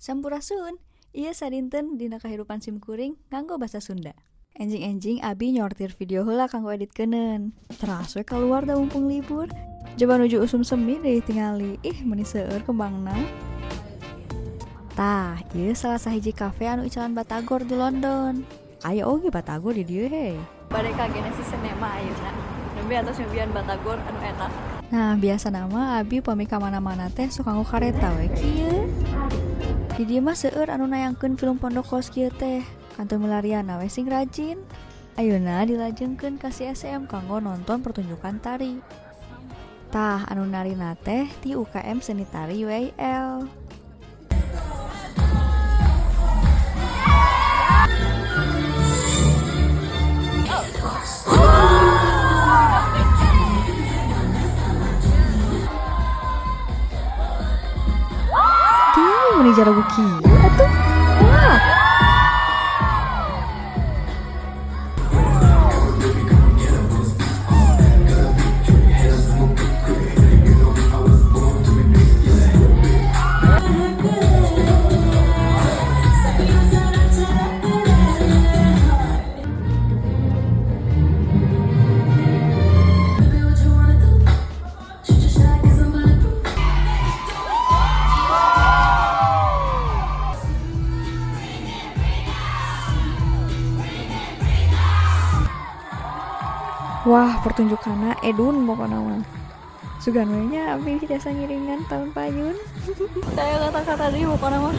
Sampurasun, ieu sadinten dina kahirupan simkuring nganggo basa Sunda. Enjing-enjing abi nyortir video heula kanggo editkeuneun. Teras we kaluar da mumpung libur. Coba nuju usum semi deui tingali. Ih, meuni seueur kembangna. Tah, ieu salah sahiji kafe anu icalan batagor di London. Aya oge batagor di dieu he. Bade ka Genesis Cinema ayeuna. Nembe atos nyobian batagor anu enak. Nah, biasana mah abi pami ka mana-mana teh sok nganggo kareta we kieu. Di dieu mah seueur anu nayangkeun film pondok kos kieu teh. Kantun milarianna we sing rajin. Ayeuna dilajengkeun ka CSM kanggo nonton pertunjukan tari. Tah, anu narina teh ti UKM Seni Tari UIL. Tuh, meuni jarago kieu atuh. Wah. Wah, pertunjukanna edun pokona mah. Sugan we nya abi tiasa ngiringan tahun payun. Saya kata-kata deui pokona mah.